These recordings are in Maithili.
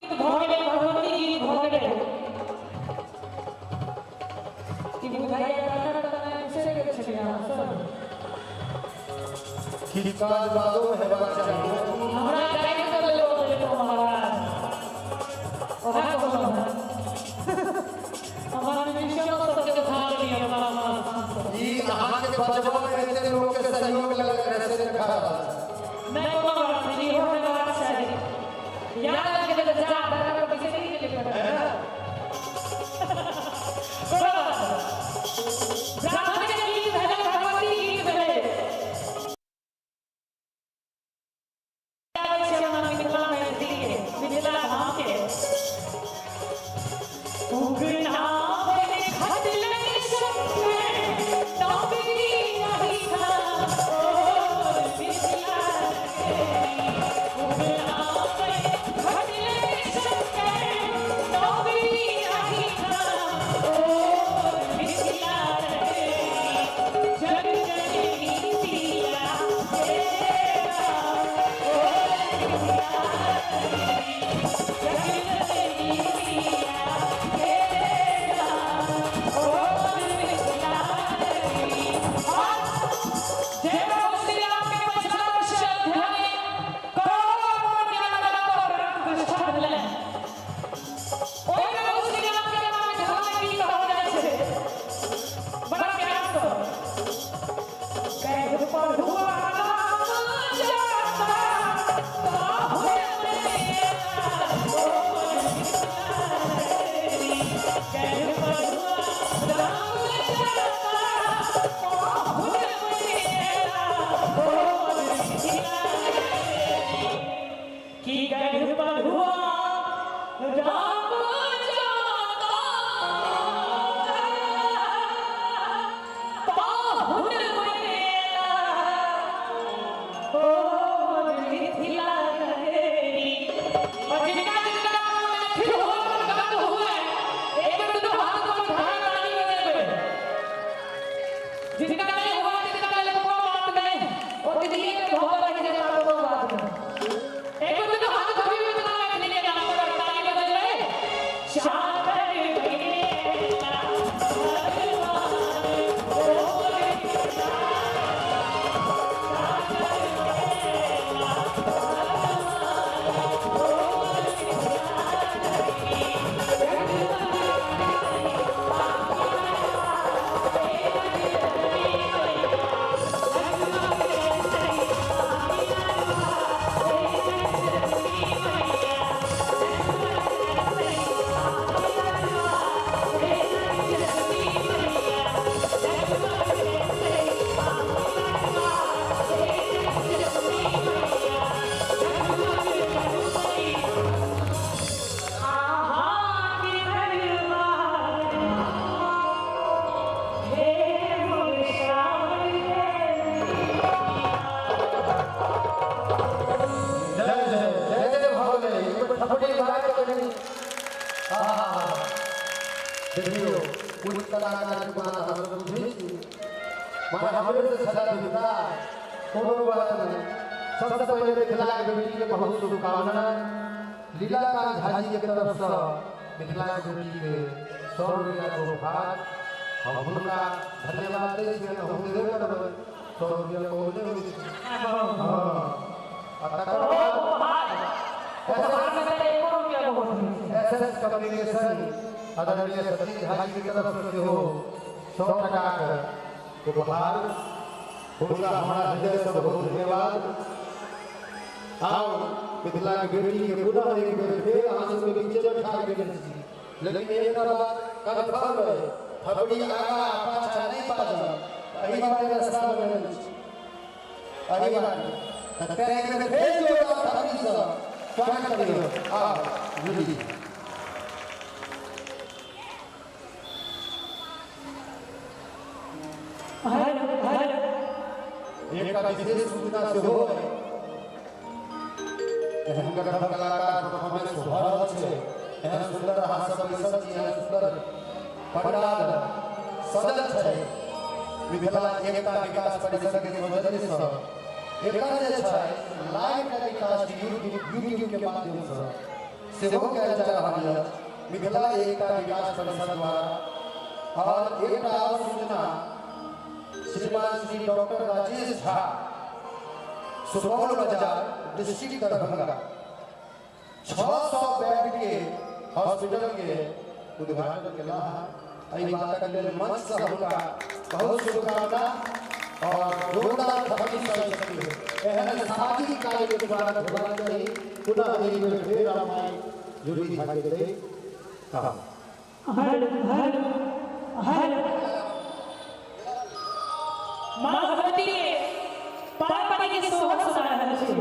भऽ गेलै, भगवती गीत भऽ गेलै। ई बुझाइया गाना बिसरि गेल छलियै अहाँ सब। किछु काज बादोमे हेबाक चाही। हमरा गाबि कऽ देलहुँ महाराज, ओएह कहलहुँ हेँ, हमर म्यूजिशियनो सबके उठा देलियै हमरा स्थानसँ। ई अहाँके बजबऽमे एते लोकके सहयोग लगल रहै से देखा रहल छै। नहि, कोनो बात नहि, इहो हेबाक चाही। याद आबि गेलै तऽ जा दादा के बिसरि गेलियै। कोनो बात नहि। ब्राह्मणके गीत भेलै, भगवती गीत भेलै। आबै छी हमरा मिथिला मैथिलीके, मिथिला धामके। उगना बने खटलन शंकर नौकरी नहीं था और मिथिला के। उगना बने खटलन शंकर नौकरी नहीं था और मिथिला के। जग जननी सिया तेरा और मिथिला के। जग जननी सिया तेरा और मिथिला के। और जय प्रभु श्री राम के पछिला वर्ष अयोध्या में करोड़ों करोड़ प्राण प्रतिष्ठा भेलै। ओहि प्रभु श्री राम के अपना मिथिला में की कहल जाइ छै, बड़ा प्यार सँ, गढ़ पढ़ुआ राम जाता पाहुन मेरा और मिथिला नगरी। गढ़ पढ़ुआ राम जाता पाहुन मेरा और मिथिला नगरी। कि गढ़ पढ़ुआ राम जाता पाहुन मेरा और मिथिला नगरी। और जिनका जिनका मैथिल हो गर्व हुए, एक बेर दू हाथ को उठा ताली बजेबै। जिनका नहीं हुआ तिनका लेल कोनो बात नहीं, ओ दिल्ली के भऽ रहि जेता, कोनो बात नहीं। एक बेर दू हाथ कभी मिथिला मैथिली के नाम पर ताली बजेबै। सागर मेला भगवान और मिथिला। सागर मेला भगवान और मिथिला नगरी। जग जननी मने हमरे से सदा जुड़ता कोनो बात नहीं। सबसे पहले मिथिला के बेटी के बहुत शुभकामना। लीलाकांत झा जी के तरफ से मिथिला के बेटी के 100 रुपया के उपहार, हम हुनका धन्यवाद दै छियनि। हम देबे करबै 100 रुपया को नहि होइ छै। हाँ, आ तकर बाद उपहार उपहार में तऽ एको रुपया बहुत होइ छै। एस एस कम्युनिकेशन आदरणीय सतीश झा जी के तरफ से सेहो 100 टका के उपहार, हुनका हमारा हृदय से बहुत धन्यवाद। आउ मिथिला के बेटी के पुनः एक बेर फेर अहाँ सबके बीचे में ठाढ़ केने छी, लेकिन एकटा बात कन्फर्म है, थपड़ी आगा पाछा नहीं बाजल, एहि बाटे रास्ता बनल छै, एहि बाटे। तऽ तें एक बेर फेर जोरदार थपड़ी से स्वागत करियौ। आउ जुली। हेलो हेलो, एकटा विशेष सूचना सेहो है, एहन गजब कलाकार परफॉर्मेंस भऽ रहल छै, एहन सुंदर अहाँ सब बैसल छी, एहन सुंदर पंडाल सजल छै। मिथिला एकता विकास परिषद के सौजन्य सँ एकर जे छै लाइव टेलीकास्ट यूट्यूब के माध्यम सँ सेहो कयल जा रहल अछि मिथिला एकता विकास परिषद द्वारा। और एकटा और सूचना, श्रीमान श्री डॉक्टर राजेश झा, सुपौल बाजार, डिस्ट्रिक्ट दरभंगा, 600 बेड के हॉस्पिटल के उद्घाटन केला। एहि बातक लेल मंच से हुनका बहुत शुभकामना और जोरदार थपड़ी से एहन सामाजिक कार्य के स्वागत होबाक चाही। पुनः एक बेर फेर हम जूली झा के दै। हेलो हेलो हेलो, माँ भगवती के पार्वती के सोहर सुना रहल छी,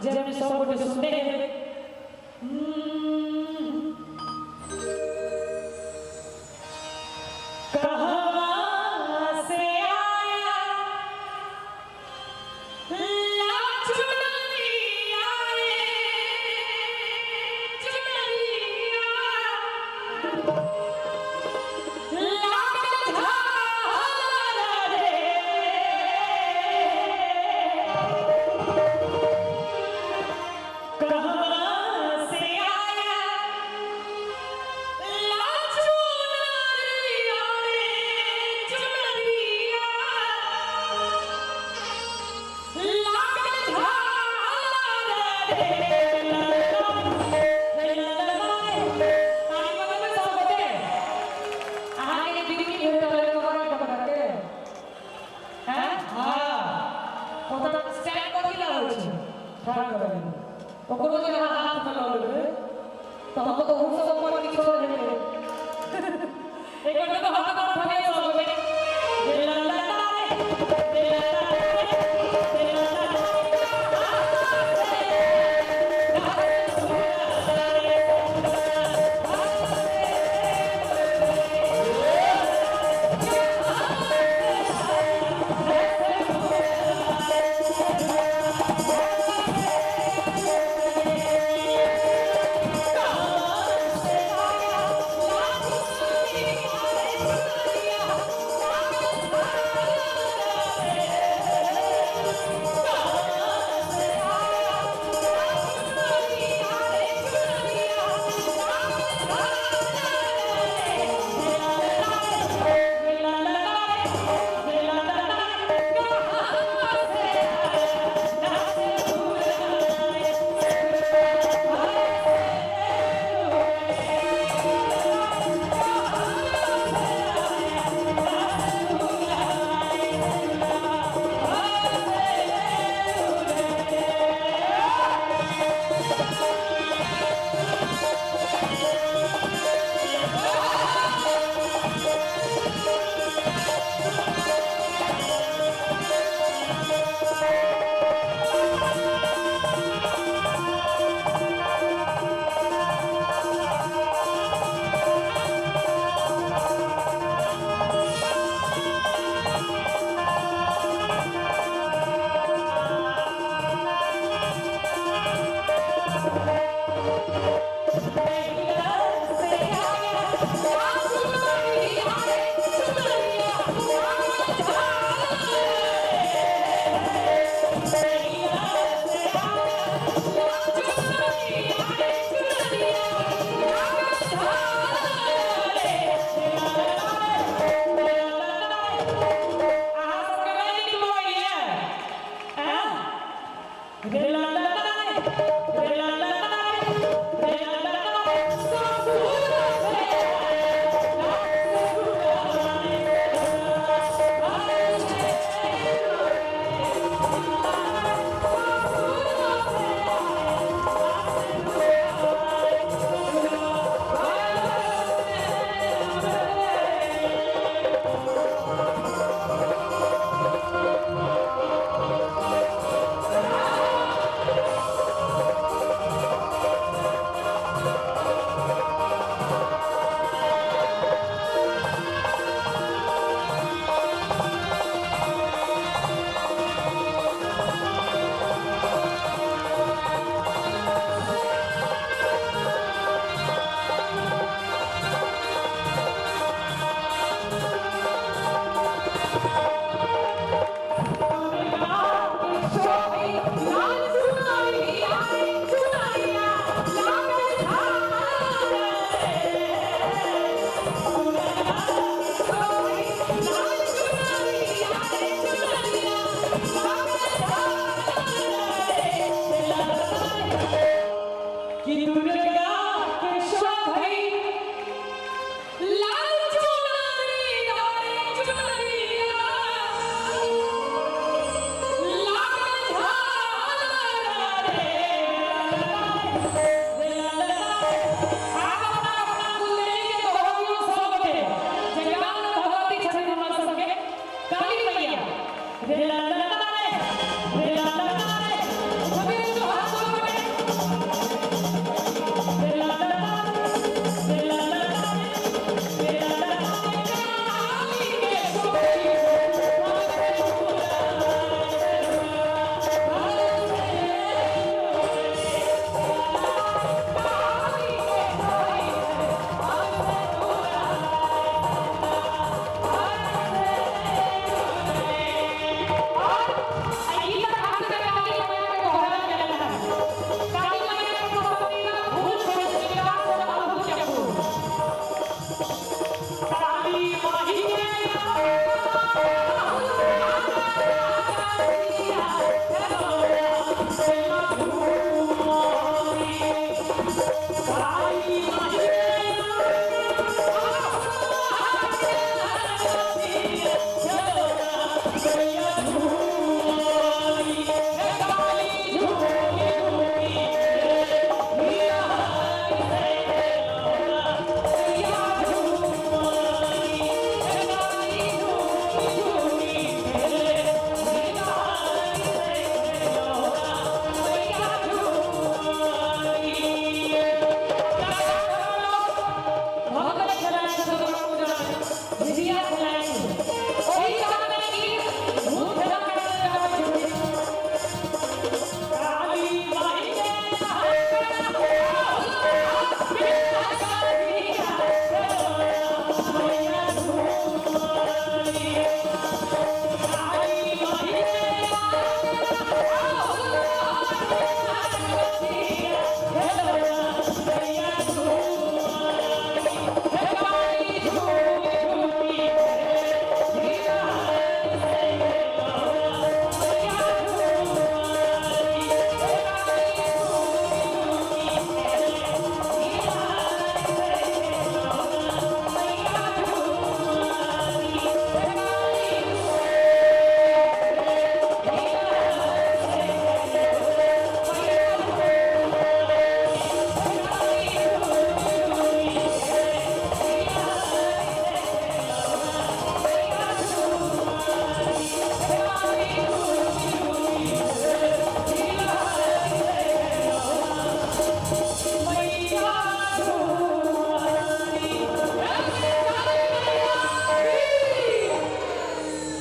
जाहिमे सब गोटे सुनते हेबै। कहवा से आया ला चुनरिया रे चुनरिया, लागल झालर रे, कहवा से आया ला चुनरिया रे चुनरिया, लागल झालर रे। ताली बजेबै सब गोटे। अहाँके दीदी भेटल है बड़ा टकरा के हैं। हाँ, ओतऽ स्टैंड कथी लए होइ छै? ठाढ़ करै ओकरो जे अहाँ हाथमे लऽ लेबै तऽ हम तऽ ओहू सब ऊपर किछो हेतै। एक बेर तऽ हाथ पर उठबियै सब गोटे। ला ला ला रे, ला ला रे, ला ला ला।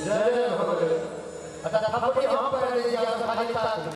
जय जय हो। अच्छा।